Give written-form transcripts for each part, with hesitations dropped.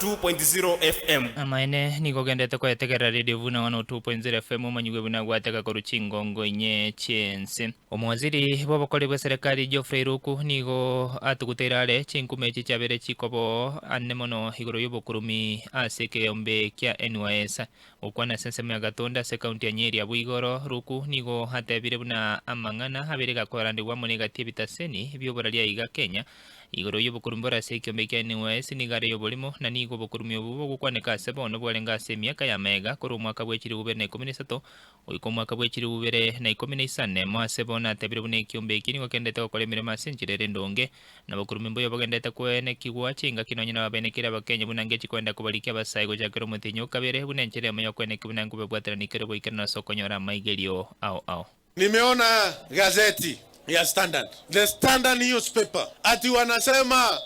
102.0 FM. Amaene, nigo ogendete koyetegerera Radio Vuna 102.0 FM omanyigwe buna gwatega korwa chingongo inye chi'ense. Omowaziri bw'obokori bw'eserekari Geoffrey Ruku nigo atuguteire are chinkume echi chiabeire chikobo ane mono igoro y'obokurumi ase ekeombe kia NYS. Gokwana ase ensemo ya Gatunda ase ekaunti ya Nyeri abwo igoro, Ruku nigo atebire buna amang'ana abeire gakorandigwa amo negati y'ebitaseni bi'oboraria aiga Kenya Igoro y'obokurumi bore ase ekiombe kia NYS nigo are y'oborimo, na nigo obokurumi obwo bogokwaneka ase bono bwarenge ase emiaka y'amaega, korwa omwaka bwe chilifu bibere na ikomi na isato goika omwaka bwe chilifu bibere na ikomi na isane. Mo ase bono atebire buna ekiombe ekio nigo kendete gokora emeremo ase enchera ere endonge, na obokurumi mbuya bogendete koenekigwa chingaki nonye nababenekire Abakenya buna ngechi koenda kobarikia abasae gochakera omotienyi o kabere, buna enchera eyemo y'okoenekia buna nkobabwaterania kere goikeranu ase okonyora amaigerio ao ao. Nimeona gazeti ya Standard, the Standard newspaper, ati wanasema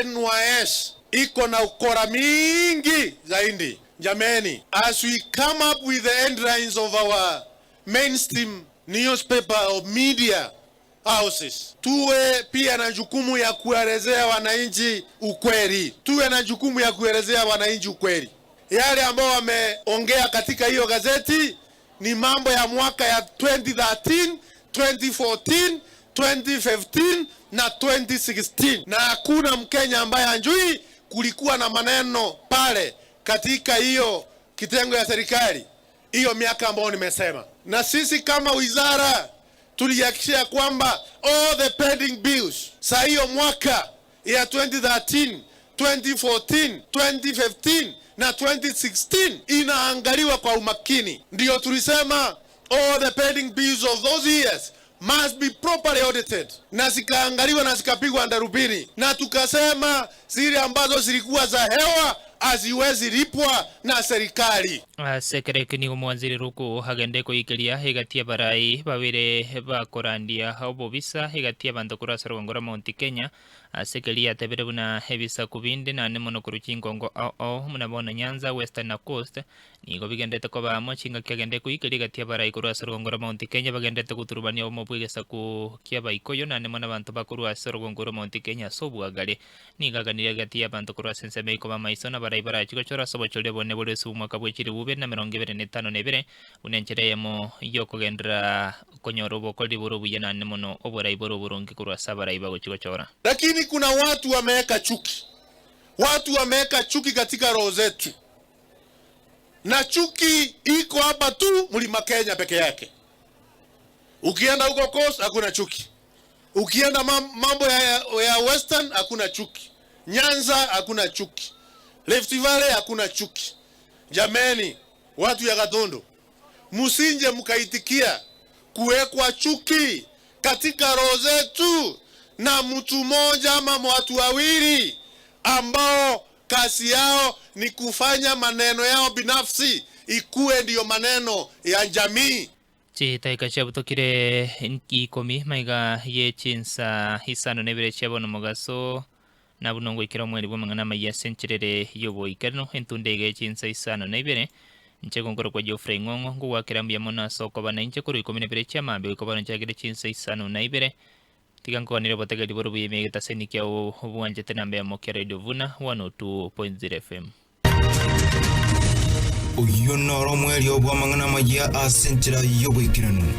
NYS iko na ukora mingi zaidi. Jameni, as we come up with the headlines of our mainstream newspaper or media houses, tuwe pia na jukumu ya kuelezea wananchi ukweli, tuwe na jukumu ya kuelezea wananchi ukweli. Yale ambao wameongea katika hiyo gazeti ni mambo ya mwaka ya 2013, 2014, 2015 na 2016, na hakuna Mkenya ambaye anjui kulikuwa na maneno pale katika hiyo kitengo ya serikali hiyo miaka ambayo nimesema. Na sisi kama wizara tulihakikisha kwamba all the pending bills saa hiyo mwaka ya 2013, 2014, 2015 na 2016 inaangaliwa kwa umakini. Ndiyo tulisema all the pending bills of those years must be properly audited, na zikaangaliwa na zikapigwa darubini, na tukasema zile ambazo zilikuwa za hewa haziwezi lipwa na serikali. Ase ekero ekio nigo mwanzire Ruku agende koikeria egati y'abarai babere bakorandia obobisa egati y'abanto korwa ase orogongo rwa Mount Kenya. Ase keria yatebire buna ebisaku binde naende mono korwa chingongo ao ao buna bono Nyanza, Western na Coast nigo bigenderete koba amo chingaki agende koikeria egati y'abarai korwa ase orogongo rwa Mount Kenya bagenderete goturubania obomo bw'egesaku ki'Abaikoyo naende mono abanto bakorwa ase orogongo rwa Mount Kenya ase obwagare. Nigo aganirie egati y'abanto korwa ase ensemo ikoba amaiso, na abarai barachie gochora ase obochori obonene bore ase omwaka bwe chilifu ibere na emerongo ebere na etano na ebere, buna enchera eyemo y'okogenderera konyora obokoreri bore obuya naende mono oborai bore oboronge korwa ase abarai bagochia gochora. Lakini kuna watu wameweka chuki, watu wameweka chuki katika roho zetu, na chuki iko hapa tu Mlima Kenya peke yake. Ukienda huko Coast hakuna chuki. Ukienda mambo ya, ya Western hakuna chuki, Nyanza hakuna chuki, Rift Valley hakuna chuki. Jameni, watu ya Gatundu, msinje mkaitikia kuwekwa chuki katika roho zetu na mtu mmoja ama watu wawili ambao kazi yao ni kufanya maneno yao binafsi ikuwe ndiyo maneno ya jamii. Chitaika chiabutokire ikomi maiga ye chinsa isano na ibere chia bono mogaso, na buna ngoikera omweri bw'amang'ana amayia ase encherere y'oboikeranu, entunda iga ye chinsa isano na ibere. Inche nkorokwa Geoffrey Ng'ong'o, ngogoakera mbuya mono ase okoba nainche korwa ikomi na ibere chi'amaambia goika bono nchagere chinsa isano na ibere. Tiga nkoganere obotegereri bore obuya ime y'egetaseni kiao obwanchete namba eyemo kia Radio Vuna 102.0 FM. Oyio noro omwerio bw'amang'ana amayia ase enchera y'oboikeranu.